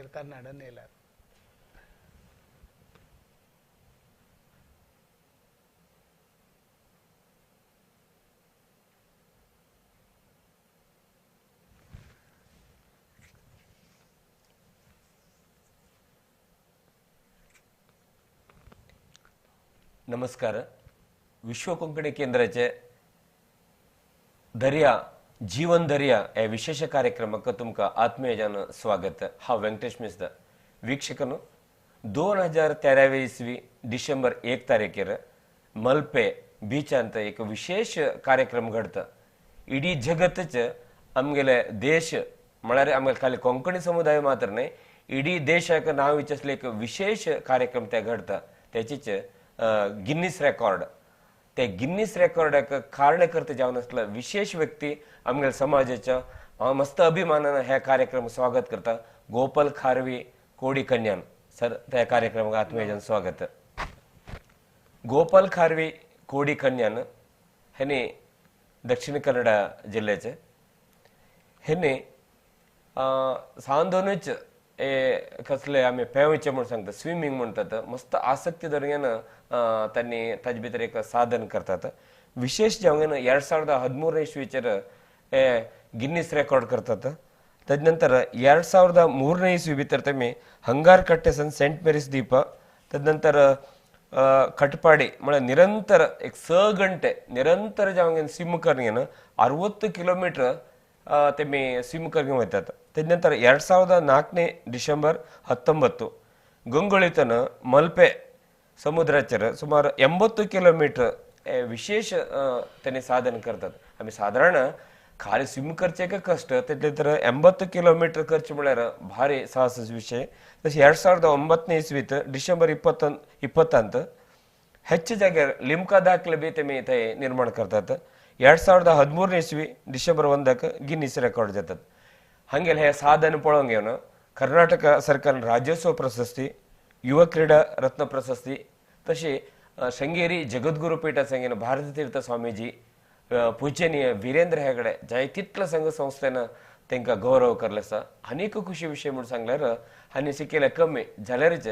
मागीर कर्नाटक येयल्यार. नमस्कार. विश्व कोंकणी केंद्राचे दर्या जीवन दर्या हे विशेष कार्यक्रमाक तुमकां आत्मीयजान स्वागत. हांव वेंकटेश मिस्ता. वीक्षकनो 2013 इसवी डिसेंबर 1 तारीखेर मलपे बीचांत एक विशेष कार्यक्रम घडता. इडी जगतच आमगेले देश म्हळ्यार आमगेले खाली कोंकणी समुदाय मात्र न्हय, इडी देशाक नांव विचारले एक विशेष कार्यक्रम ते घडता. त्याचीच गिन्नीस रेकॉर्ड. ते गिन्नीस रेकॉर्डाक कारणकर्ते जावन आसला विशेष व्यक्ती आमगेल्या समाजाच्या. हांव मस्त अभिमानान ह्या कार्यक्रम स्वागत करता. गोपाल खारवी कोडी कन्यान सर, त्या कार्यक्रमाक आत्मीयजन स्वागत. गोपाल खारवी कोडी कन्यान हेणे दक्षिण कन्नडा जिल्ल्याचे. हेणे सांदोनूच कसले आमी पेंवचे म्हूण सांगता, स्विमींग म्हणटात, मस्त आसक्ती धरून तांणी ताजे भितर एक साधन करतात. विशेष जावन 2013 इस्वीचेर गिन्नीस रेकॉर्ड करतात. ताजे नंतर 2003 इस्वी भितर तेमी हंगारकट्टे सन सेंट मेरीस द्वीप, तद नंतर कटपाडी म्हळ्यार निरंतर एक 6 गंटे निरंतर जावन स्विम करून 60 किलोमिटर तेमी स्विम करून वयतात. ताजे नंतर 2004 डिसेंबर 19 गंगोळीतन मलपे समुद्राचेर सुमार 80 किलोमिटर विशेष तेणी साधन करतात. आमी सादारण खाली स्विम करचें कश्ट, तेतले तर 80 किलोमिटर करचें म्हळ्यार भारी साहस विशय. तशें 2009 इस्वीत डिसेंबर 20 हेच जाग्यार लिमका दाखले बी तेमी थंय निर्माण करतात. 2013 इस्वी डिसेंबर 1 गिन्नीस रेकॉर्ड जातात. हांगेले हे साधन पळोवंक घेवन कर्नाटक सरकारान राज्योत्सव प्रशस्ती, युव क्रीडा रत्न प्रशस्ती, तशी शृंगेरी जगद्गुरू पीठा संगेन भारती तीर्थ स्वामीजी, पूजनीय वीरेंद्र हेगडे जाय तितले संघ संस्थेन तांकां गौरव करले आसा. आनीक खुशी विशय म्हूण सांगल्यार हांणी शिकयले कमी जाल्यारच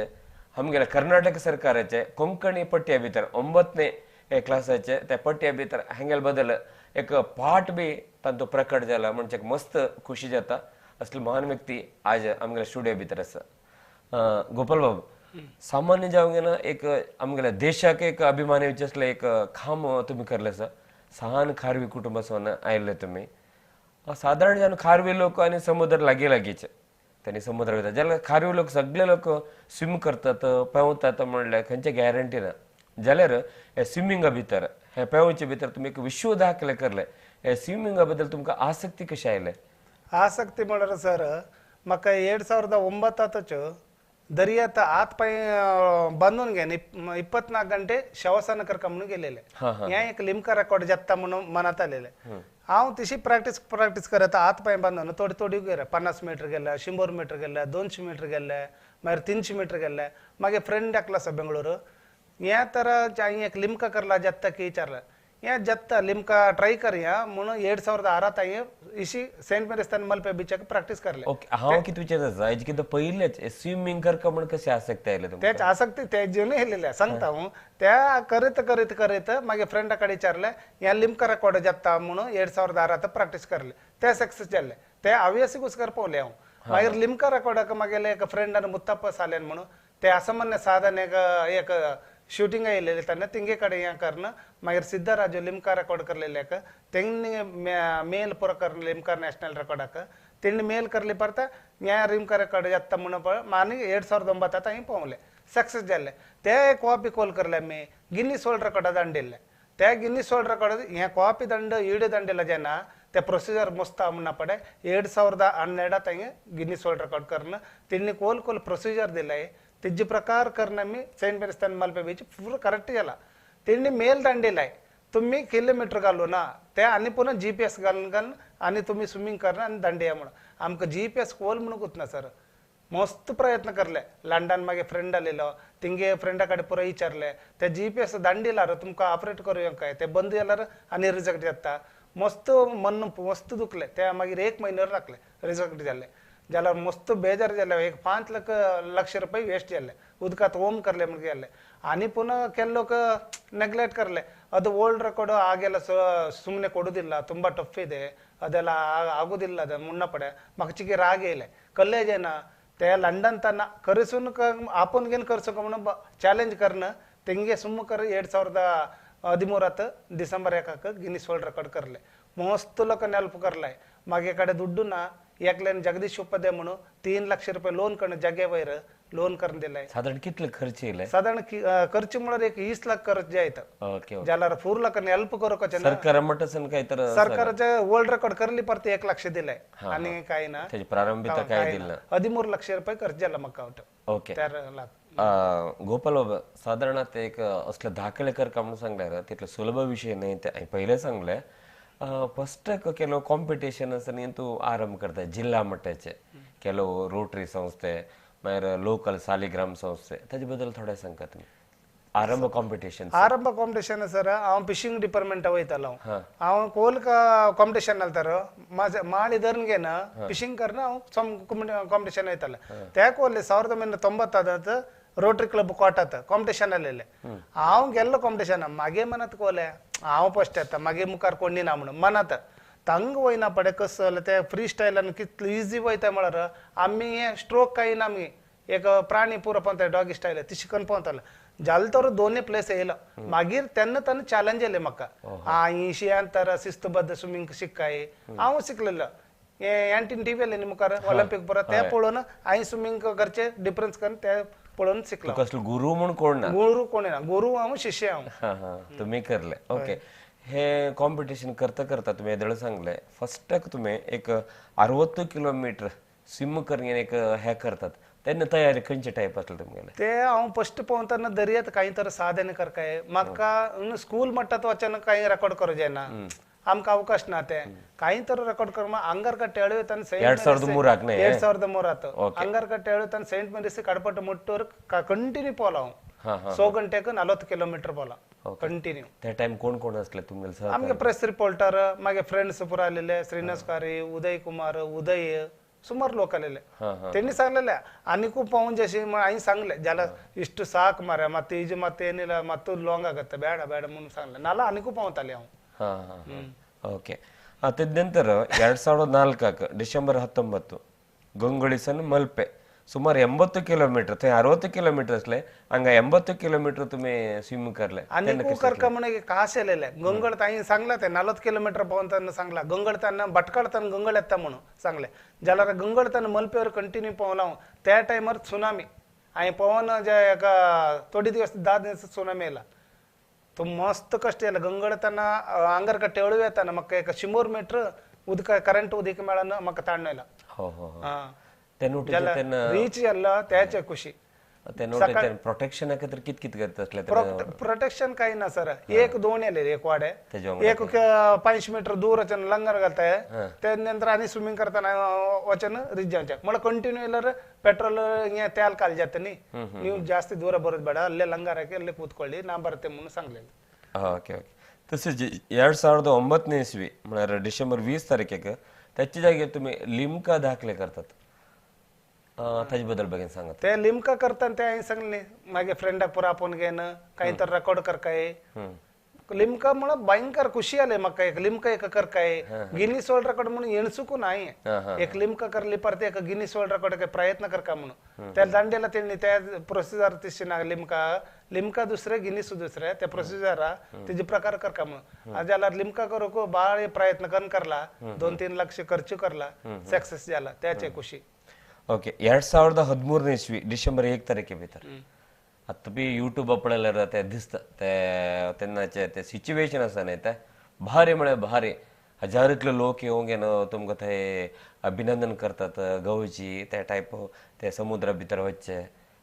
आमगेले कर्नाटक सरकाराचे कोंकणी पट्ट्या भितर 9 क्लासाचे त्या पट्ट्या भितर हांगेले बदल एक पाठ बी तांचो प्रकट जाला, म्हणजे मस्त खुशी जाता. असली महान व्यक्ती आज आमगेले स्टुडियो भितर आसा. गोपाल बाबू, सामान्य जावंक ना एक आमगेल्या देशाक एक अभिमानी असले एक काम तुमी करले आसा. सहान खारवी कुटुंबासून आयिल्ले तुमी. सादारण जावन खारवी लोक आनी समुद्र लागीं लागींचे, तांणी समुद्र वयता जाल्यार खारवी लोक सगळे लोक स्विम करतात, पेंवतात म्हणल्यार खंयचे गॅरंटी ना. जाल्यार हे स्विमिंगा भितर, हे पेंवचे भितर तुमी एक विश्व दाखले करले. हे स्विमिंगा बद्दल तुमकां आसक्ती कशी आयले? आसक्ती म्हळ्यार सर म्हाका 2009 दर्यात हात पांय बांदून घेवन 24 गंटे शवासन करका म्हणून गेलेले. हें एक लिमका रेकॉर्ड जाता म्हणून मनात आलेले. हांव तशी प्रॅक्टीस प्रॅक्टीस करत हात पांय बांदून थोडी थोडी गेले, 50 मिटर गेले, 100 मिटर गेले, 200 मिटर गेले, मागीर 300 मिटर गेले. मागीर फ्रेंड एकलो आसा बेंगळूर, हें तर हांवें एक लिमका करला जाता की विचारलें, हें जाता लिमका ट्राय करया म्हणून 2006 हांवें इशी सेंट मेरीस मलपे बीचाक प्रॅक्टीस करले. ओके, हांव कितें विचारता हेजे कितें पयलेच स्विमींग करका म्हण कशें आसक्ती आयले तुमकां? तेच आसक्ती तेजेन येयलेले सांगता हांव. त्या करत करत करत मागीर फ्रेंडा कडेन विचारलें हें लिमका रेकॉर्ड जाता म्हणून 2006 प्रॅक्टीस करले, ते सक्सेस जाल्ले. ते हांवें पावले हांव. मागीर लिमका रेकॉर्डाक मागेले एक फ्रेंडान मुत्तप्पा साल्यान म्हणून ते असामान्य साधन एक एक शूटिंग येयलेले तेन्ना तेंगे कडेन हें करून मागीर सिद्धराजू लिमका रेकॉर्ड करलेले एक तेंणी मेल पुरो करून लिमका नॅशनल रेकॉर्डाक तेणी मेल करले परत हें लिमका रेकॉर्ड जाता म्हणून पळय आनी 2009 हांवें पावले, सक्सेस जाल्ले. ते कॉपी कोल करले आमी गिन्नीस वर्ल्ड रेकॉर्डा दांडिल्ले. ते गिन्नीस वर्ल्ड रेकॉर्ड हें कॉपी ದಂಡ ಈಡು ದಂಡಿಲ್ಲ ಜನ ते प्रोसीजर मस्त म्हणना पडे 2012 हांवें गिन्नीस वर्ल्ड रेकॉर्ड करून तेणी कोल कोल प्रोसिजर दिलाय तेजे प्रकार करून आमी सेंट मेरीस मलपे बीच फूल करेक्ट जाला. तेणी मेल दांडिलाय तुम्ही किलोमिटर घालू ना ते आनी पुन्हा GPS घालून घालून आनी तुमी स्विमींग करना आनी दांडिया म्हणून आमकां GPS कोल म्हणून ना सर. मस्त प्रयत्न करले. लंडन मागे फ्रेंड आलेलो तिंगे फ्रेंडा कडेन पुरो विचारले ते GPS दांडिलार तुमकां ऑपरेट करूं काय ते बंद जाल्यार आनी रिजेक्ट जाता. मस्त मन मस्त दुखले ते मागीर 1 म्हयनो राखले रिजेक्ट जाले. जाल्यार मस्त बेजार जाले एक 5 लक्ष रुपये वेस्ट जाले उदकांत ओम करले म्हणून गेले आणि ಪುನಃ ಕೆಲ ಲೋಕ ನೆಗ್ಲೆಕ್ಟ್ करले ಅದು ವರ್ಲ್ಡ್ ರೆಕಾರ್ಡ್ ಆಗೆಲ್ಲ ಸುಮ್ಮನೆ ಕೊಡೋದಿಲ್ಲ ತುಂಬ ಟಫ್ ಇದೆ ಅದೆಲ್ಲ ಆಗೋದಿಲ್ಲ ಅದು ಮುನ್ನ ಪಡೆ ಮಗಚಿಗೆ ರಾಗೆ ಇಲ್ಲ ಕಲ್ಲೇಜೇನ ते लंडन ತನ್ನ ಕರೆಸುನ್ ಆಪನ್ಗೇನು ಕರ್ಸೋಕ म्हणून ಚಾಲೆಂಜ್ ಕರ್ನ ತೆಂಗೆ ಸುಮ್ಮ ಕರ್ 2013 ಡಿಸೆಂಬರ್ 1 ಗಿನ್ನಿಸ್ ವರ್ಲ್ಡ್ ರೆಕಾರ್ಡ್ करले मस्त लोक हेल्प करलाय मागे कडेन दुड्डू ना एकल्यान जगदीश उपाध्याय म्हणून 3 लाख रुपये लोन करून जागे वयर लोन करून दिलाय. साधारण कितले खर्च येयले? साधारण खर्च म्हळ्यार एक 20 लाख खर्च जायत. जाल्यार 4 लाखांनी हेल्प करूंक सरकार म्हणटसन काय तर सरकारचे वर्ल्ड रेकॉर्ड करली परत 1 लाख दिलाय आणि काय ना प्रारंभी तर काय दिलं 13 ಲಕ್ಷ रुपये खर्च जाला म्हाका. ओके. लाख गोपाल बाबा साधारण एक असले दाखले करका म्हणून सांगल्यार तितलो सुलभ विषय न्हय ते हांवें पयलें सांगलें. फस्ट ಕೆಲವು ಕಾಂಪಿಟೇಷನ್ तूं आरंभ करता जिल्हा मट्टाचे ಕೆಲವು रोटरी संस्थे मागीर लोकल सालिग्राम संस्थे ताजे बद्दल थोडें सांगता तुमी. आरंभ कॉम्पिटिशन आरंभ कॉम्पिटिशन सर हांव फिशिंग डिपार्टमेंट वयतालो हांव कोल कॉम्पिटिशन घालतालो म्हाजे माळी धरून घेना फिशिंग करना हांव कॉम्पिटिशन वयतालो. त्या कोल्ले 1990 रोटरी क्लब कोटात कॉम्पिटिशन आलेले हांव गेल्लो कॉम्पिटिशन मागे मनात कोले हांव फस्ट येता मागे मुखार कोणी ना म्हणून मनात तंग वयना पडे कसं जालें ते फ्री स्टायलान कितले इजी वयता म्हळ्यार आमी हे स्ट्रोक काय ना आमी एक प्राणी पुरो पोंवता डॉगी स्टायल ती शिकून पोंवताले जालें तर दोनूय प्लेस येयलो. मागीर तेन्ना ताणें चॅलेंज येयलें म्हाका ही अंतर शिस्तबद्ध स्विमींग शिकाय हांव शिकलेलो एंटीन टी व्ही आयले न्ही मुखार ऑलिम्पीक पुरो ते पळोवन हांवें स्विमींग करचे डिफरन्स करून ते पळोवन शिकलो. कसलो गुरू म्हूण कोण ना? गुरू कोण ना, गुरू हांव शिष्य हांव. तुमी करले. ओके. हे कॉम्पिटिशन करता करता तुम्ही येदोळ सांगले फस्टाक तुम्ही एक 60 किलोमीटर स्विम करून एक हे करतात तेन्ना तयारी खंयचे टायप आसले तुमगेले? ते हांव फस्ट पोंवतना दर्यात कांय तर साधन करकाय म्हाका स्कूल मट्टात वचन कांय रेकॉर्ड करूं जायना आमकां अवकाश ना ते कांय तर रेकॉर्ड कर अंगारकट्टे ಎಳೆಯುತ್ತಾನೆ 2003 ಅಂಗಾರಕಟ್ಟೆ ಎಳೆಯುತ್ತಾನೆ ಸೈಂಟ್ ಮೇರಿಸ್ ಕಡಪಟ್ಟು ಮುಟ್ಟೂರು ಕಂಟಿನ್ಯೂ ಪೋಲ हांव 100 ಗಂಟೆಗೆ 40 किलोमीटर पोला कंटिन्यू. त्या टाइम कोण कोण असले तुमगेले सहकारी? आमगे प्रेस रिपोर्टर मागे फ्रेंड्स पुरा आलेले श्रीनिवास कारी उदय कुमार उदय सुमार लोक आलेले त्यांनी सांगलेले आनिकू पावून जशी हांवें सांगले जाल्यार इश्ट साक मारे ಮತ್ತೆ ಈಜು ಮತ್ತೆ ಏನಿಲ್ಲ ಮತ್ತು ಲಾಂಗ್ ಆಗುತ್ತೆ ಬೇಡ ಬೇಡ म्हणून सांगले नाला आनिकू पावताले हांव. ओके. तदनंतर 2004 ಡಿಸೆಂಬರ್ 19 ಗಂಗೊಳ್ಳಿಸನ್ ಮಲ್ಪೆ सुमार 80 किलोमीटर थंय 60 किलोमीटर असले हांगा 80 किलोमीटर तुमी स्विम करले. आनी करका म्हणून कास येयलेले गंगळ तांणी सांगला ते 40 किलोमीटर पोंवताना सांगला गंगळताना भटकळताना गंगळ येता म्हणून सांगले जाल्यार गंगळताना मल्पेवर कंटिन्यू पोंवला हांव. त्या टायमार त्सुनामी हांवें पोवन जे एका थोडे दिवस 10 दिवस त्सुनामी येयला तो मस्त कष्ट येयला गंगळताना अंगारकट्टे एळू येताना म्हाका एक 100 मीटर उदक करंट उदक मेळना म्हाका ताण्ण येयला. रीच ಎಲ್ಲ त्याचे खुशी. प्रोटेक्शन कित कित करता? प्रोटेक्शन काही ना सर एक दोन येले एक वाडे एक 5 मीटर दूर वचन लंगर घालताय त्यानंतर आणि स्विमिंग करताना वचन रीच जावचे म्हळ्यार कंटिन्यू येयल्यार पेट्रोल तेल खाली जाता न्ही ನೀವು ಜಾಸ್ತಿ ದೂರ ಬರೋದು ಬೇಡ ಅಲ್ಲೇ ಲಂಗರ್ ಹಾಕಿ ಅಲ್ಲೇ ಕೂತ್ಕೊಳ್ಳಿ ನಾ ಬರುತ್ತೆ म्हणून सांगलेले. Okay okay. तसेच 2009 इस्वी म्हळ्यार डिसेंबर 20 तारखेक त्याच्या जागेर तुम्ही लिमका दाखले करतात ताजे बद्दल बेगीन सांगात. ते लिमका करताना ते हांवें सांगलें मागे फ्रेंडाक पुरो आपोवन घेन कांय तर रेकॉर्ड करकाय लिमका म्हळ्यार भयंकर खुशी आले म्हाका एक लिमका एक करकाय गिनीस वर्ल्ड रेकॉर्ड म्हणून एणसूकू ना हांवें एक लिमका करली परत एक गिनीस वर्ल्ड रेकॉर्ड प्रयत्न करका म्हणून त्या दांडेला तेणी त्या प्रोसिजर तिशी ना लिमका लिमका दुसरे गिनीस दुसरे त्या प्रोसिजरा तेजे प्रकार करका म्हणून जाल्यार लिमका करूंक बाळ प्रयत्न करून करला 2-3 लक्ष खर्च करला सक्सेस जाला त्याचे खुशी. ओके. 2013 इस्वी डिसेंबर 1 तारखे भितर आता तुमी युट्यूब पळयल्यार ते दिसता ते तेन्नाचे ते सिच्युएशन आसा न्ही ते भारी म्हळ्यार भारी हजारांतले लोक येवंक येना तुमकां थंय अभिनंदन करतात गवची त्या टायप ते समुद्रा भितर वचचे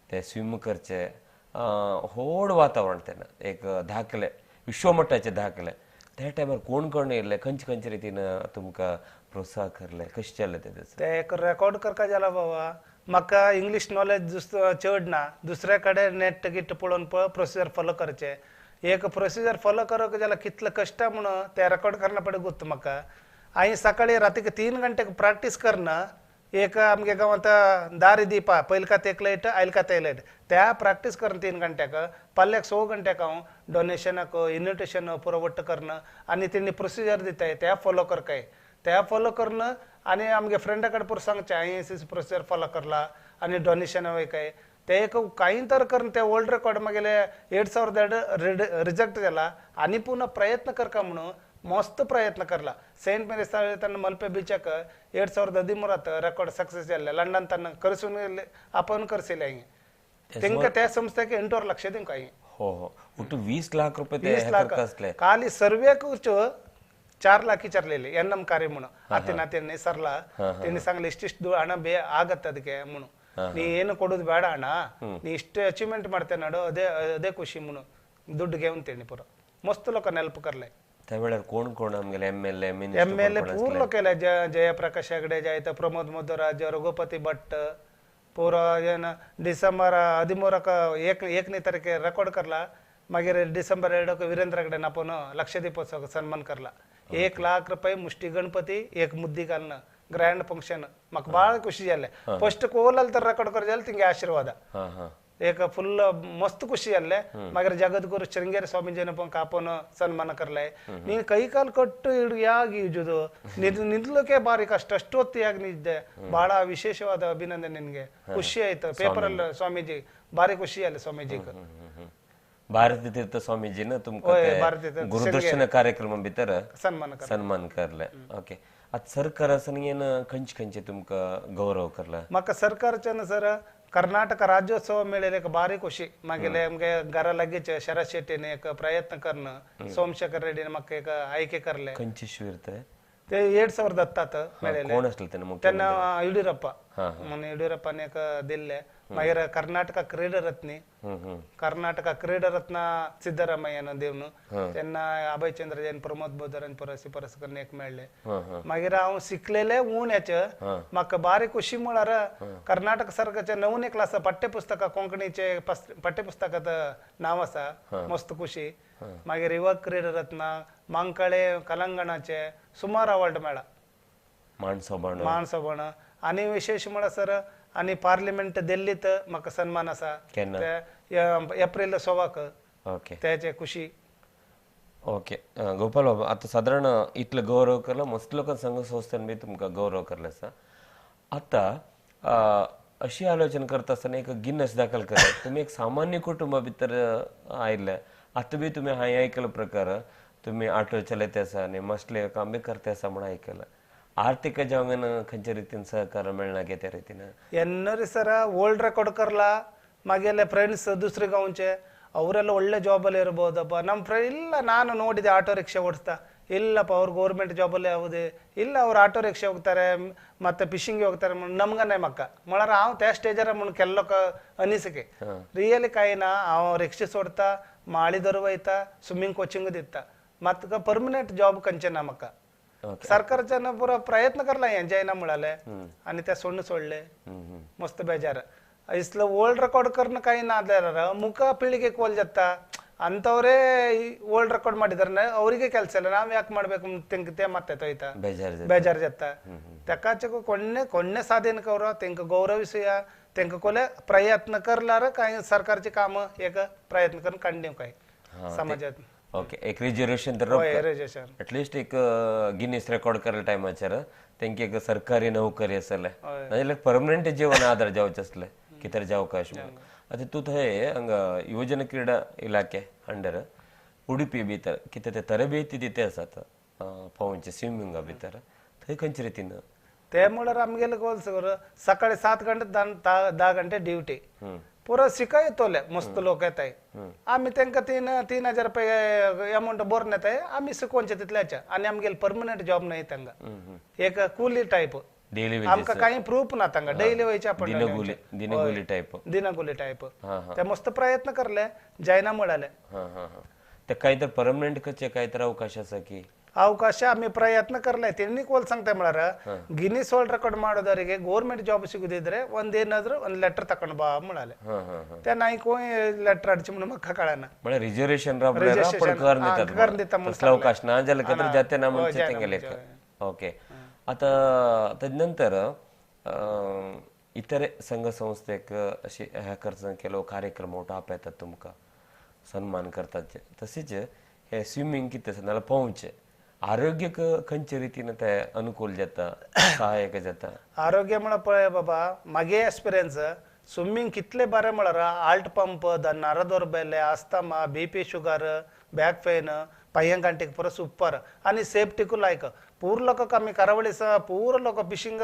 ते स्विम करचे व्हड वातावरण तेन्ना एक दाखले विश्वमट्टाचे दाखले त्या टायमार कोण कोण येयल्ले खंयचे खंयचे रितीन तुमकां प्रोत्साहन करले कशें जालें तें? ते एक रेकॉर्ड करका जाला बाबा म्हाका इंग्लीश नॉलेज चड ना दुसऱ्या कडेन नेट गिट पळोवन प्रोसिजर फॉलो करचे एक प्रोसिजर फॉलो करप जाल्यार कितले कश्ट म्हणून ते रेकॉर्ड करना पडे गोत्त म्हाका. हांवें सकाळी रातीक 3 गंटेक प्रॅक्टीस करना एक आमगे गांवांत दारी दीप पयलकात एक लायट आयलकात एक लायट त्या प्रॅक्टीस करून 3 गंट्याक पल्ल्याक 6 गंट्याक हांव डोनेशनाक इन्विटेशन पुरो वट्ट करणं आनी तेणी प्रोसिजर दिताय त्या फॉलो करकाय त्या फॉलो करणं आनी आमगे फ्रेंडा कडेन पुरो सांगचें हांवें प्रोसिजर फॉलो करला आनी डोनेशन वयकाय ते एक कांय तर करून ते वर्ल्ड रेकॉर्ड मागेले 2002 रिजेक्ट जाला आनी पुन्हा प्रयत्न करका म्हणून मस्त प्रयत्न करला. Saint Mary तನ್ನ Malpe बीचाक 2013 record success जाल्ले लंडन तन्न करसून आपण करसिले हांवें तेंका त्या संस्थेक 8.5 लक्ष दिवंक हांवें. हो हो ಒಟ್ಟು 20 लाख रुपये ते 20 लाख ಖಾಲಿ ಸರ್ವೇಕು 4 लाख ವಿಚಾರಲಿಲ್ಲ ಎನ್ ನಮ್ಮ ಕಾರ್ಯ म्हणून ಆತಿನ तेने सरला तेने सांगले ಇಷ್ಟಿಷ್ಟು ಹಣ ಬೇ ಆಗತ್ತೆ ಅದಕ್ಕೆ म्हणून ನೀ ಏನು ಕೊಡೋದು ಬೇಡ ಅಣ್ಣ ನೀ ಇಷ್ಟು ಅಚೀವ್ಮೆಂಟ್ ಮಾಡ್ತೇನೆ ನೋಡು ಅದೇ ಅದೇ ಖುಷಿ म्हणून ದುಡ್ಡುಗೆ ಅಂತೇಳಿ ಪೂರ ಮಸ್ತ್ ಲೋಕ ನೆನಪು करले. त्या कोण कोण आमगेले M L A M L A पूर लोक केले जयप्रकाश हेगडे जायत प्रमोद मधुराज रघुपತಿ भट्ट पूರ ಏನು ಡಿಸೆಂಬರ್ 13 1ನೇ ತಾರೀಕು ರೆಕಾರ್ಡ್ करला मागीर डिसेंबर 2 वीरेंद्र हेगडे आपण लक्षदीपोत्सव सन्मान करला 1 लाख रुपये मुष्टी गणपती एक मुद्दी घालणं ग्रँड फंक्शन म्हाका भाळ खुशी जालें. फस्ट कोलाल तर रेकॉर्ड कर जालें तिंगे आशीर्वाद एक फुल मस्त खुशी जाल्लें. मागीर जगद्गुरु शृंगेरी स्वामीजीन पण आपण सन्मान करले. ನೀನು ಕೈ ಕಾಲು ಕಟ್ಟು ಹಿಡಿದು ಯಾಗ ಈಜುದು ನಿಂದ್ಲಿಕ್ಕೆ ಭಾರಿ ಕಷ್ಟ ಅಷ್ಟು ಹೊತ್ತು ಯಾಗ ನಿದ್ದೆ ಬಹಳ ವಿಶೇಷವಾದ ಅಭಿನಂದನೆ ನಿನಗೆ ಖುಷಿ ಆಯ್ತು. ಪೇಪರ್ ಅಲ್ಲಿ ಸ್ವಾಮೀಜಿ ಭಾರಿ ಖುಷಿ ಅಲ್ಲ ಸ್ವಾಮೀಜಿ भारती तीर्थ स्वामीजीन तुमका गुरुदर्शन कार्यक्रम भितर सन्मान करले. ओके आता सरकार आसा खंयचे खंयचे तुमका गौरव करला? म्हाका सरकारच्यान सर कर्नाटक राज्योत्सव मेळिल्ले एक भारी खुशी. मागीर आमगे घरा लागींच शरद शेट्टीने एक प्रयत्न करणं सोमशेखर रेड्डीने म्हाका एक आयके करले. खंयचे शिवीर ते ते 2010 मेळिल्ले. कोण आसले तेन्ना? तेन्ना यडियुरप्पा म्हणून यडियुरप्पान एक दिल्ले. मागीर कर्नाटक क्रीडा रत्नी कर्नाटक क्रीडा रत्न सिद्धरामय्यान दिवन तेन्ना अभयचंद्र जैन प्रमोद बोदर शिफारस करून एक मेळ्ळे. मागीर हांव शिकलेले उण्याच म्हाका भारी खुशी म्हळ्यार कर्नाटक सरकारचे नवून क्लास पाठ्यपुस्तक कोंकणीचे पाठ्यपुस्तकात नांव आसा मस्त खुशी. मागीर युवक क्रीडा रत्न मांकाळे कलांगणाचे सुमार अवॉर्ड मेळ्ळा माणसोबण. आनी विशेष म्हळ्यार सर आनी पार्लिमेंट दिल्लीत म्हाका सन्मान आसा एप्रिल 16 तेचे खुशी. ओके गोपाल बाबा आता साधारण इतलो गौरव करला मस्त लोकां संघ संस्थान बी तुमकां गौरव करले आसा. आतां अशी आलोचना करता आसतना एक गिन्नस दाखल करा. तुमी एक सामान्य कुटुंबा भितर आयिल्ले आतां बी तुमी हांवें आयकलो प्रकार तुमी ऑटो चलयता आसा आनी मसले काम बी करता आसा म्हूण आयकलां. आर्थिक जावंक खंयच्या रितीन सहकार मेळना गे त्या रितीन? ಎನ್ನರಿ ಸರ ವರ್ಲ್ಡ್ ರೆಕಾರ್ಡ್ करला. मागेले ಫ್ರೆಂಡ್ಸ್ दुसरे गांवचे ಅವರೆಲ್ಲ ಒಳ್ಳೆ ಜಾಬಲ್ಲಿ ಇರ್ಬೋದಪ್ಪ. ನಮ್ಮ ಫ್ರೆಂಡ್ ಇಲ್ಲ ನಾನು ನೋಡಿದೆ ಆಟೋ ರಿಕ್ಷಾ ಓಡಿಸ್ತಾ ಇಲ್ಲಪ್ಪ ಅವ್ರು ಗೌರ್ಮೆಂಟ್ ಜಾಬಲ್ಲೇ ಯಾವುದೇ ಇಲ್ಲ ಅವ್ರು ಆಟೋ ರಿಕ್ಷಾ ಹೋಗ್ತಾರೆ ಮತ್ತೆ ಫಿಶಿಂಗ್ಗೆ ಹೋಗ್ತಾರೆ ನಮ್ಗನೇ ಮಕ್ಕ म्हळ्यार हांव त्या स्टेजार म्हणून केल्लो अनिसिके रियली काय ना हांव रिक्षा सोडता माळी धरून वयता स्विमींग कोचिंग दिता मात परमनंट जॉब खंयचे ना म्हाका. सरकारच्यान पुरो प्रयत्न करला हें जायना म्हळाले आनी ते सोडून सोडले मस्त बेजार. इसलो वर्ल्ड ರೆಕಾರ್ಡ್ ಕರ್ನ ಕಾಯಿ ನಾದ್ಲಾರ ಮುಖ ಪೀಳಿಗೆ ಕೋಲ್ ಜತ್ತ ಅಂಥವರೇ ವರ್ಲ್ಡ್ ರೆಕಾರ್ಡ್ ಮಾಡಿದಾರೆ ಅವರಿಗೆ ಕೆಲಸ ಇಲ್ಲ ನಾವ್ ಯಾಕೆ ಮಾಡ್ಬೇಕು ತಿಂಕತೆ ಮತ್ತೆ ತೊಯ್ತ ಬೇಜಾರ್ ಜತ್ತ ತೆಕ್ಕಾಚಕು ಕೊಣ್ಣೆ ಕೊಣ್ಣೆ ಸಾಧನೆ ಅವರು ತೆಂಕ ಗೌರವಿಸುಯ ತೆಂಕ ಕೊಲೆ ಪ್ರಯತ್ನ करलार काय सरकारचे काम एक प्रयत्न करून कंटिन्यू काय समाजात. ओके एक रिजर्वेशन तर एटलिस्ट एक गिनीस रेकॉर्ड करले टायमाचेर तेंके एक सरकारी नोकरी आसले नाजाल्यार परमनंट जीवन आधार जावचें आसलें कितें अवकाश. आतां तूं थंय हांगा युवजन क्रीडा इलाखे अंडर उडुपी भितर कितें ते तरबेती दिते आसात पोंवचे स्विमिंगा भितर थंय खंयचे रितीन? ते म्हळ्यार आमगेले गोल सर सकाळी 7 गंटे 10 गंटे ड्युटी पुरो शिकयतले मस्त लोक येताय आमी तांकां 3,000 रुपये अमावंट भरून येताय आमी शिकोवचे तितल्याचे आनी आमगेले परमनंट जॉब न्हय तांकां एक कुली टायप आमकां कांय प्रूफ ना तांकां डेली वयचे आपण दिनगुली टायप दिनगुली टायप ते मस्त प्रयत्न करले जायना म्हळाले. ते काय तर परमनंट करचे काय तर अवकाश आसा की ಅವಕಾಶ ಆಮಿ ಪ್ರಯತ್ನ करले ತಿನ್ನಿ ಕೋಲ್ ಸಂಗ್ತೆ म्हळ्यार ಗಿನ್ನಿಸ್ ವರ್ಲ್ಡ್ ರೆಕಾರ್ಡ್ ಮಾಡೋದವರಿಗೆ ಗೌರ್ಮೆಂಟ್ ಜಾಬ್ ಸಿಗುದಿದ್ರೆ ಒಂದೇನಾದ್ರೂ ಒಂದು ಲೆಟರ್ ತಕೊಂಡು ಬಾ म्हळाले. ते नाही कोण लेटर हाडचे म्हणून म्हाका कळना. म्हळ्यार रिजर्वेशन करून दिता म्हणून अवकाश ना जाल्यार जाते ना म्हणचे तेंगेले. ओके आतां तेजे नंतर इतरे संघ संस्थेक अशे ह्या खर्चान केलो कार्यक्रम आपयतात तुमकां सन्मान करतात तशेंच हे स्विमींग कितें आसा नाल्यार पोंवचें आरोग्यक खंयचे रितीन ते अनुकूल जाता सहायक जाता आरोग्य म्हळ्यार पळय बाबा मागे एक्सपिरियन्स स्विमींग कितले बरें म्हळ्यार हार्ट पंप नर दौर्बल्य asthma B P sugar back pain पांयां गांठीक पुरो सुपर आनी सेफ्टीकू लायक पूर लोकांक आमी करावळी पूर लोक फिशींग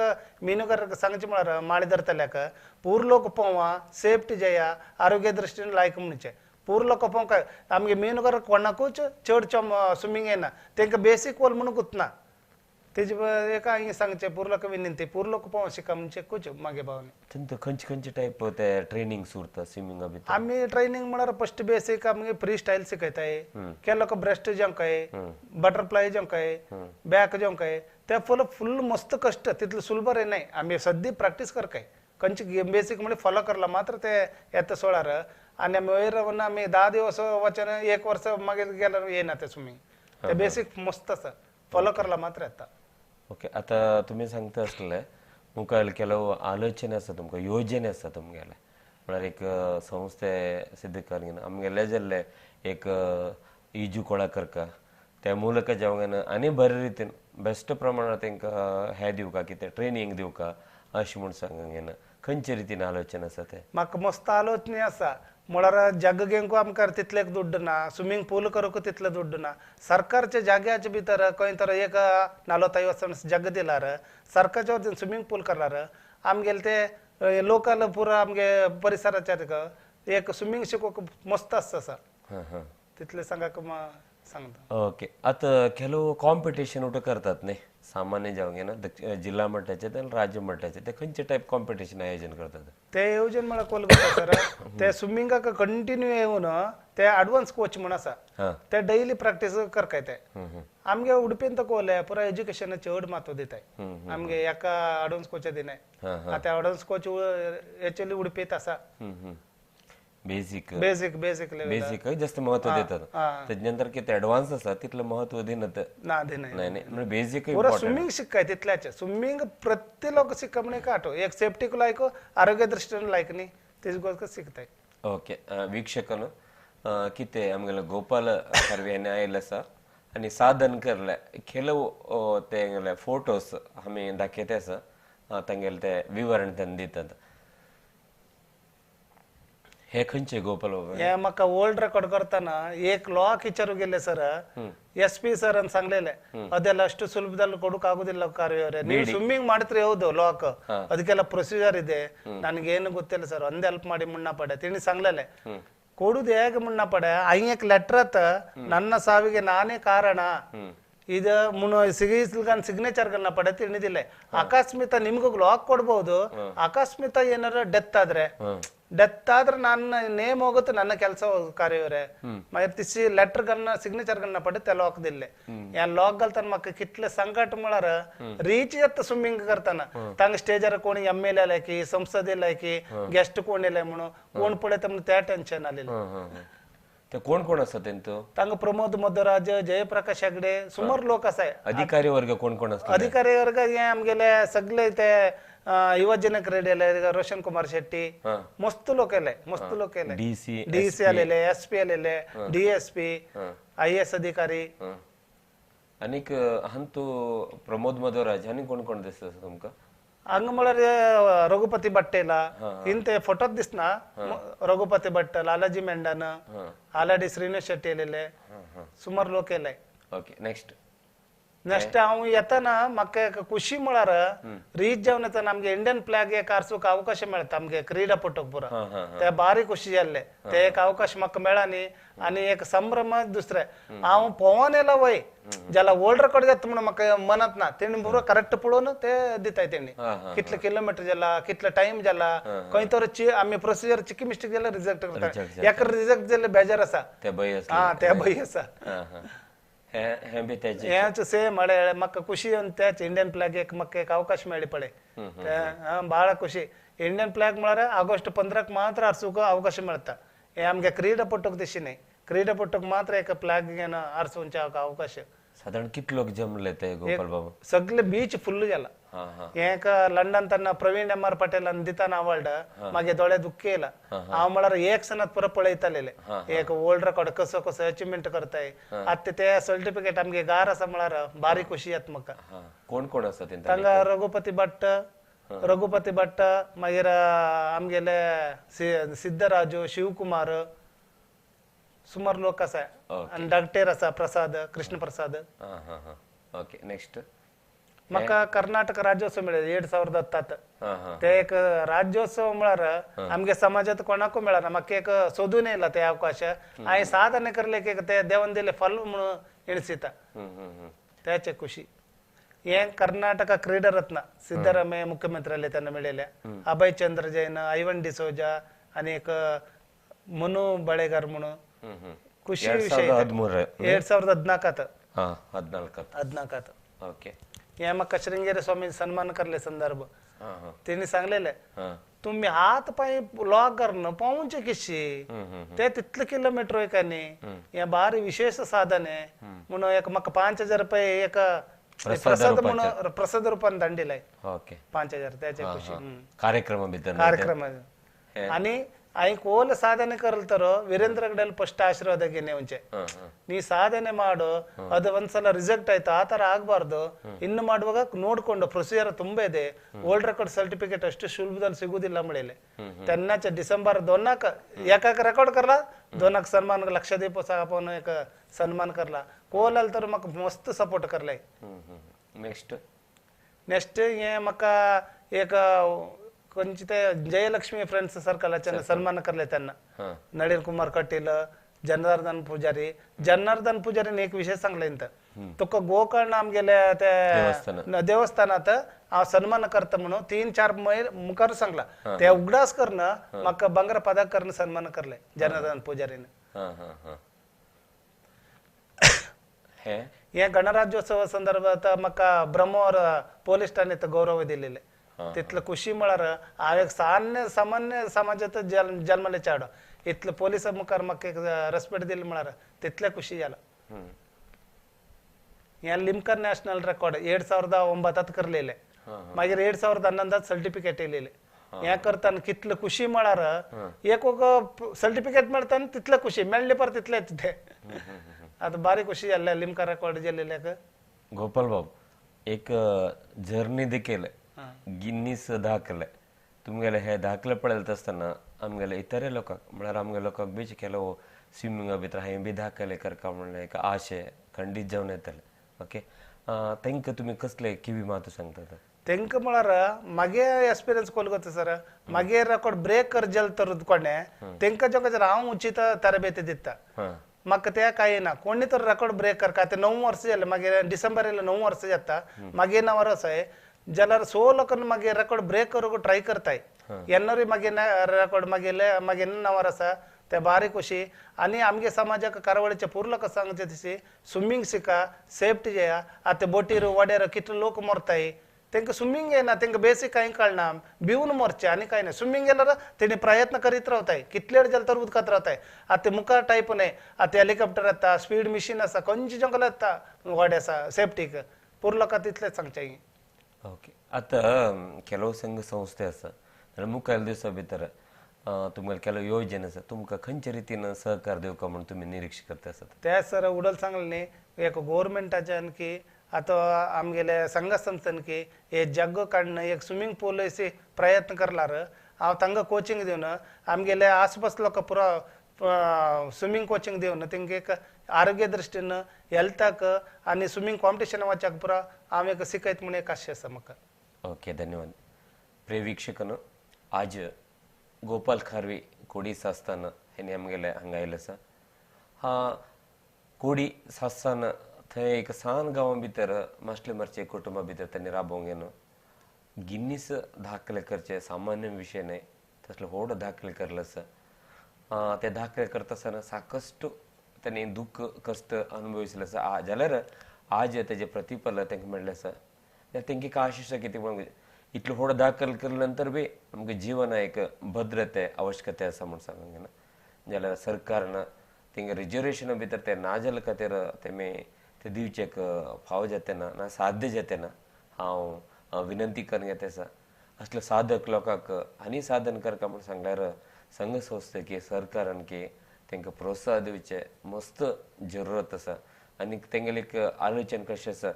मीनुगार सांगचे म्हळ्यार माळी धरतल्याक पूर लोक पोवा सेफ्टी जया आरोग्य दृश्टीन लायक म्हणचे पूर लोक पोवंक आमगे मीनुगार कोणाकूच चड स्विमींग येना तांकां बेसीक वोल म्हणून गुतना तेजे एका हांवें सांगचें पूर लोक विनंती पूर लोक पोवंक शिका म्हणचे कूच मागे भावने थंय खंयचे खंयचे टायप ते ट्रेनिंग उरता स्विमिंगा भितर आमी ट्रेनिंग म्हळ्यार फस्ट बेसीक आमगे फ्री स्टायल शिकयताय केन्ना लोक ब्रेस्ट जंकाय बटरफ्लाय जंकाय बॅक जंकाय ते फुल फुल मस्त कश्ट तितले सुलभ न्हय आमी सद्दी प्रॅक्टीस करकाय खंयचे बेसीक म्हणजे फॉलो करला मात्र ते येता सोळार आनी आमी वयर रावन आमी 10 दिवस वचन एक वर्स मागीर गेल्यार येना ते स्विमींग ते बेसीक मस्त आसा फॉलो करला मात्र येता. ओके आतां तुमी सांगता आसले मुखार ಕೆಲವು ಆಲೋಚನೆ आसा तुमकां योजने आसा तुमगेले म्हळ्यार एक संस्थे सिद्ध करून आमगेले जाल्ले एक इजू कोळाकरका त्या ಮೂಲಕ जावंक आनी बरे रितीन बेस्ट प्रमाणात तांकां हें दिवका कितें ट्रेनींग दिवका अशें म्हूण सांगूंक येना खंयचे रितीन आलोचना आसा तें म्हाका मस्त आलोचने आसा म्हळ्यार जग घेवंक आमकां तितले दुड्ड ना स्विमींग पूल करूंक तितले दुड्ड ना सरकारच्या जाग्याच्या भितर खंय तर एक 40-50 जग दिलार सरकारच्या वतीन स्विमींग पूल करलार आमगेले ते लोकल पुरा आमगे परिसराच्या एक स्विमींग शिकोवंक मस्त आसता सर तितले सांगाक सांगता. ओके आतां ಕೆಲವು कॉम्पिटिशन उठ करतात न्ही सामान्य जावंक येना जिल्हा मट्टाचे ते राज्य मट्टाचे ते खंयचे टायप कॉम्पिटिशन आयोजन करतात ते येवजण म्हळ्यार कोलगोता सर ते स्विमिंगाक कंटिन्यू येवन ते अडवान्स कोच म्हण आसा ते डेली प्रॅक्टीस करकाय ते आमगे उडपीन कोले पुरा एज्युकेशन चड महत्व दिताय आमगे एका अडवान्स कोच दिनाय आतां अडवान्स कोच एक्चुअली उडपीत आसा basic basic basic level basic जास्त महत्व देतात त्याच्यानंतर किती ऍडव्हान्स असतात तितलं महत्व देणं ना देणं नाही नाही बेसिक पुरा स्विमिंग शिकाय तितल्याचे स्विमिंग प्रत्येक लोक शिका म्हण आठव एक सेफ्टीक लायक आरोग्य दृष्टीने लायक न्ही तेज गोष्ट शिकताय. ओके वीक्षकन कितें आमगेले गोपाल कर्वे हांणी आयिल्ले आसा आनी साधन करले ಕೆಲವು तेंगेले फोटोस आमी दाखयते आसा तांगेले ते विवरण त्यांनी दितात. हे खंयचे गोपाल बाबा हे म्हाका वर्ल्ड रेकॉर्ड करताना एक ಲಾ ಕಿಚರು ಗೆಲ್ಲೆ ಸರ್ ಎಸ್ ಪಿ ಸರ್ ಅಂತ ಸಂಗ್ಲೇಲೆ ಅದೆಲ್ಲ ಅಷ್ಟು ಸುಲಭದಲ್ಲಿ ಕೊಡಕ್ ಆಗುದಿಲ್ಲ ಕಾರ್ಯವರೇ ನೀವು ಸ್ವಿಮ್ಮಿಂಗ್ ಮಾಡ್ತೀರಿ ಹೌದು ಲಾಕ್ ಅದಕ್ಕೆಲ್ಲ ಪ್ರೊಸೀಜರ್ ಇದೆ ನನಗೇನು ಗೊತ್ತಿಲ್ಲ ಸರ್ ಒಂದ್ ಹೆಲ್ಪ್ ಮಾಡಿ ಮುಣ್ಣ ಪಡೆ ತಿಳಿ ಸಂಗ್ಲೇಲೆ ಕೊಡುದು ಹೇಗೆ ಮುಣ್ಣ ಪಡೆ ಅಯ್ಯಕ್ ಲೆಟರ್ ಅತ್ತ ನನ್ನ ಸಾವಿಗೆ ನಾನೇ ಕಾರಣ ಇದು ಮುನ್ನ ಸಿಗ್ನೇಚರ್ಗಳನ್ನ ಪಡೆ ತಿಳಿದಿಲ್ಲ ಅಕಸ್ಮಿತ ನಿಮ್ಗೂ ಲಾಕ್ ಕೊಡ್ಬಹುದು ಅಕಸ್ಮಿತ ಏನಾರ ಡೆತ್ ಆದ್ರೆ ಡೆತ್ ಆದ್ರೆ ನನ್ನ ನೇಮ್ ಹೋಗುತ್ತೆ ನನ್ನ ಕೆಲಸ ಕಾರ್ಯವರೇ ಮತ್ತೆ ಲೆಟರ್ ಗಳನ್ನ ಸಿಗ್ನೇಚರ್ ಗಳನ್ನ ಪಡೆದು ಲಾಕ್ ದಿಲ್ಲೆ ಲಾಕ್ ಗಲ್ತಾನ ಮಕ್ಕ ಕಿಟ್ಲೆ ಸಂಕಟ म्हळ्यार ರೀಚ್ ಎತ್ತ ಸ್ವಿಮ್ಮಿಂಗ್ करताना तांग स्टेजार कोण एम एल ए की संसदेला की गेस्ट कोण येले म्हणून कोण पळयता म्हणून त्या टेन्शन आलेले. ते कोण कोण असतात त्यांचं तांग प्रमोद मधुराज जयप्रकाश हेगडे सुमार लोक आसाय. अधिकारी वर्ग कोण कोण असतात अधिकारी वर्ग हे आमगेले सगळे ते युवजन क्रीडेले रोशन कुमार शेट्टी मस्त लोक येले मस्त लोक येले डी सी आलेले एस पी आलेले D S P I S अधिकारी आनीक हांतू प्रमोद मधुराज आनी कोण कोण दिसता तुमकां ಹಂಗ म्हळ्यार रघुपती भट्टेला ಇಂತೆ ಫೋಟೋ ದಿಸ್ನ ರಘುಪತಿ ಭಟ್ ಲಾಲಾಜಿ ಮೆಂಡನ್ ಆಲಡಿ ಶ್ರೀನಿವಾಸ್ ಶೆಟ್ಟಿ येलेले सुमार लोक येले. ओके नेक्स्ट ನೆಕ್ಸ್ಟ್ ಅವ್ येताना म्हाका ಖುಷಿ म्हळ्यार ರೀಚ್ जावन येताना आमगे इंडियन फ्लॅग एक आरसूक ಅವಕಾಶ मेळता आमगे क्रीडापटूक पुरा ते भारी खुशी जाल्ले ते एक ಅವಕಾಶ म्हाका मेळ्ळा आनी एक संभ्रम दुसरे हांव पोवन येला वय ज्याला वर्ल्ड रेकॉर्ड जाता म्हणून म्हाका मनात ना तेणी पुरो करेक्ट पळोवन ते दिताय तेणी कितले किलोमिटर जाला कितले टायम जाला खंय तर आमी प्रोसिजर चिकी मिस्टेक जाल्यार रिजेक्ट करता एका रिजेक्ट जाल्ले बेजार आसा हा ते भंय आसा हेच सेम हळे म्हाका ಖುಷಿ ಅಂತ ಇಂಡಿಯನ್ ಫ್ಲಾಗ್ एक म्हाका एक ಅವಕಾಶ मेळ्ळी पळय ಭಾಳ ಖುಷಿ. ಇಂಡಿಯನ್ ಫ್ಲಾಗ್ म्हळ्यार ಆಗಸ್ಟ್ 15 ಮಾತ್ರ ಆರ್ಸೂಕ ಅವಕಾಶ मेळता हे आमगे क्रीडापटूक तशी न्ही क्रीडापटूक मात्र एक फ्लॅग आरसूंचे ಅವಕಾಶ. साधारण कितले लोक जमले ते गोपाल बाबा सगळे बीच फुल जाला एक लंडन तन्न प्रवीण एम आर पटेल अन दिताना अवार्ड मागे दोळे दुःख हांव म्हळ्यार एक सनात पुरो पळयतालेले एक वर्ल्ड रेकॉर्ड कसो कसो अचिवमेंट करताय. आतां ते सर्टिफिकेट आमगे गार आसा म्हळ्यार बारी खुशी येता म्हाका. कोण कोण आसा तांगा? रघुपती भट्ट, रघुपती भट्ट, मागीर आमगेले सिद्धराजू, शिवकुमार, सुमार लोक आसा. आनी डॉक्टर आसा प्रसाद, कृष्ण प्रसाद. Okay, next. म्हाका कर्नाटक राज्योत्सव मेळ्ळे 2010. ते एक राज्योत्सव म्हळ्यार आमगे समाजात कोणाकू मेळना, म्हाका एक सोदून येयला ते अवकाश. हांवें साधने करले की ते देवान दिले फल म्हणून एणसिता, त्याचे खुशी. हे कर्नाटक क्रीडा रत्न सिद्धरामಯ್ಯ मुख्यमंत्री आले त्यांना मेळिल्ले. अभय चंद्र जैन, ಐವನ್ ಡಿಸೋಜಾ आणि एक मनु बळेगार म्हणून. खुशी विषय 2014. 14. ओके. हे म्हाका श्रृंगेरी स्वामी सन्मान करले संदर्भ तेणी सांगलेले तुम्ही हात पाय लॉक करून पोवचे किशी ते तितले किलोमीटर वयता न्ही, हे भारी विशेष साधन आहे म्हणून एक म्हाका 5000 रुपये एक प्रसाद म्हणून प्रसाद रूपान दांडिलाय. 5000 त्याचे खुशी कार्यक्रम भितर कार्यक्रम. आणि हांवें कोल ಸಾಧನೆ ಕಲ್ತರೋ ವೀರೇಂದ್ರ ಹೆಗ್ಗಡೆ ಫಸ್ಟ್ ಆಶೀರ್ವಾದ ಗೆನೆ ನೀ ಸಾಧನೆ ಮಾಡು, ಅದು ಒಂದ್ಸಲ ರಿಜೆಕ್ಟ್ ಆಯ್ತು, ಆ ತರ ಆಗ್ಬಾರ್ದು, ಇನ್ನು ಮಾಡುವಾಗ ನೋಡ್ಕೊಂಡು ಪ್ರೊಸೀಜರ್ ತುಂಬಾ ಇದೆ, ವರ್ಲ್ಡ್ ರೆಕಾರ್ಡ್ ಸರ್ಟಿಫಿಕೇಟ್ ಅಷ್ಟು ಸುಲಭದಲ್ಲಿ ಸಿಗುದಿಲ್ಲ ಮಳೆಯಲ್ಲಿ. ತೆನ್ನಾಚ ಡಿಸೆಂಬರ್ 2 ಏಕಾಕ ರೆಕಾರ್ಡ್ करला, 2 सन्मान लक्षद्वीप साहब एक सन्मान करला, कोल आल तर म्हाका मस्त सपोर्ट करलाय. नेक्स्ट नेक्स्ट हे म्हाका एक खंयचे ते जयलक्ष्मी फ्रेंड्स सर्कलाच्यान सन्मान करले त्यांना, नळीन कुमार कटील, जनार्दन पुजारी. जनार्दन पुजारीन एक विशय सांगले तुका गोकर्ण आमगेले ते देवस्थानात हांव सन्मान करता म्हणून 3-4 मैल मुखार सांगला, ते उगडास करून म्हाका बंगार पदक करून सन्मान करले जनार्दन पुजारीन. हे गणराज्योत्सव संदर्भात म्हाका ब्रह्मवर पोलीस ठाण्यात गौरव दिलेले. तितले खुशी म्हळ्यार हांव एक सामान्य सामान्य समाजात जन्मले चेडो, इतले पोलिसा मुखार म्हाका एक रेस्पेक्ट दिली म्हळ्यार तितले खुशी जाला. हे लिम्कर नॅशनल रेकॉर्ड 2009 करलेले, मागीर 2011 सर्टिफिकेट येयलेले. हे करतना कितले खुशी म्हळ्यार एक सर्टिफिकेट मेळटा आनी तितले खुशी मेळ्ळे पर तितलेच ते आतां बारी खुशी जाल्ले लिम्का रेकॉर्ड जाल्लेल्याक. गोपाल बाब, एक जर्नी देखील गिन्नीस दाखले तुमगेले हे दाखले पळयत आसतना आमगेले इतर लोकांक म्हळ्यार आमगे लोकांक बी ಕೆಲವು स्विमिंगा भितर हांवें बी दाखले करका म्हणलें एक आशे खंडीत जावन येतले. ओके, तांकां तुमी कसले किवी मातू सांगतात? तांकां म्हळ्यार मागे एक्सपिरियन्स कोलगोता सर, मागे रेकॉर्ड ब्रेक कर जाल तर कोणें तांकां जेन्ना हांव उचित तरबेती दिता म्हाका ते कांय ना, कोणी तर रेकॉर्ड ब्रेक करका. आतां 9 वर्सां जालें, मागीर डिसेंबर येयले 9 वर्सां जाता, मागीर 9 वर्सां जाल्यार सो लोकांनी मागीर रेकॉर्ड ब्रेक करूंक ट्राय करताय, येन्नूय मागीर रेकॉर्ड मागेले मागीर 9 आसा ते बारी खुशी. आनी आमगे समाजाक कारवाळीचे पूर लोक सांगचे तशी स्विमींग शिका, सेफ्टी जेया. आतां बोटीर वड्यार कितले लोक मरताय, तांकां स्विमींग येना, तांकां बेसीक कांय कळना, भिवन मरचें आनी कांय ना. स्विमींग गेल्यार तेणी प्रयत्न करीत रावताय, कितले जाल्यार तर उदकांत रावताय. आतां मुखार टायप न्हय, आतां हेलिकॉप्टर येता, स्पीड मिशीन आसा, खंयचे जंगल येता व्हड आसा सेफ्टीक, पूर लोकांक तितलेंच सांगचें. ओके, आतां ಕೆಲವು संघ संस्थे आसा जाल्यार मुखार दिवसा भितर तुमकां ಕೆಲವು योजने आसा, तुमकां खंयच्या रितीन सहकार दिवका म्हूण तुमी निरीक्ष करता आसात? ते सर उडल सांगलें न्ही, एक गोवोरमेंटाच्यान की आतां आमगेले संघ संस्थेन की हे जग काडून एक स्विमींग पूल अशी प्रयत्न करलार हांव तांकां कोचिंग दिवन आमगेले आसपास लोक पुरो स्विमींग कोचिंग दिवन तांकां एक आरोग्य दृश्टीन हेल्थाक आनी स्विमींग कॉम्पिटिशन वचपाक पुरो हांव एक शिकयत म्हूण एक आशय आसा म्हाका. ओके, धन्यवाद. प्रिय वीक्षकनो, आज गोपाल खारवी कोडी सास्तान हेणी आमगेले हांगा आयिल्ले आसा. हा कोडी सास्तान थंय एक सान गांवा भितर मासले मार्चे कुटुंबा भितर तांणी राबोवंक येना. गिन्नीस दाखले करचे सामान्य विशय न्हय, तसले व्हड दाखले करले आसा. ते दाखले करता आसतना साकस्ट तांणी दुःख कश्ट अनुभविसले आसा, जाल्यार आज तेजें प्रतिफल तांकां मेळ्ळें आसा. जाल्यार तांकां एक आशिश कितें म्हणून इतलो व्हड दाखल केले नंतर बी आमकां जिवना एक भद्रते आवश्यकता आसा म्हूण सांगूंक येना. जाल्यार सरकारान तांकां रिजर्वेशना भितर ते ना जाल्या खातीर तेमी ते दिवचेक फावो जाता ना, ना साध्य जाता ना. हांव विनंती करून घेता आसा. असले साधक लोकांक आनी साधन करका म्हूण सांगल्यार संघ संस्थेक सरकारान की तांकां प्रोत्साहन दिवचें मस्त जरूरत आसा. आनी तेंगेलें एक आलोचन कशें आसा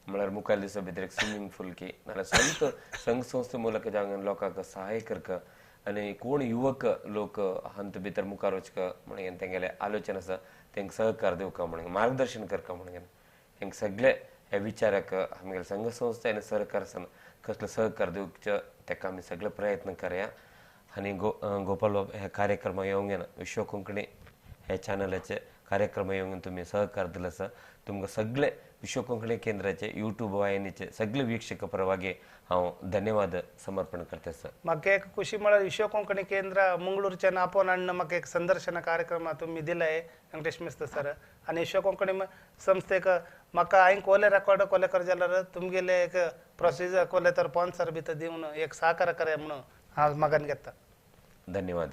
म्हळ्यार मुखार दिसा भितर एक स्विमींग पूल की नाल्यार संत संघ संस्थे मुलक जावन लोकांक सहाय करका आनी कोण युवक लोक हांत भितर मुखार वचका म्हणून तेंगेलें आलोचन आसा तांकां सहकार दिवका म्हणून मार्गदर्शन करका म्हणून तांकां सगळे ह्या विचाराक आमगेले संघ संस्था आनी सरकार कसलो सहकार दिवचो ताका आमी सगळे प्रयत्न करया. आनी गोपाल बाब ह्या कार्यक्रमाक येवंक येना विश्व कोंकणी ह्या चॅनलाचे कार्यक्रम येवंक तुमी सहकार दिलो आसा. तुमकां सगळे विश्व कोंकणी केंद्राचे यूट्यूब वाहिनीचे सगळे वीक्षक परवागे हांव धन्यवाद समर्पण करता सर. म्हाका एक खुशी म्हळ्यार विश्व कोंकणी केंद्र मंगळूरच्यान आपोवन हाडून म्हाका एक संदर्शन कार्यक्रम तुमी दिलाय वेंकटेश मेस्त सर. आनी विश्व कोंकणी संस्थेक म्हाका हांवें कोले रेकॉर्ड कोले कर जाल्यार तुमगेले एक प्रोसिजर कोले तर स्पॉन्सर बी दिवन एक सहकार करया म्हणून हांव मागून घेता. धन्यवाद.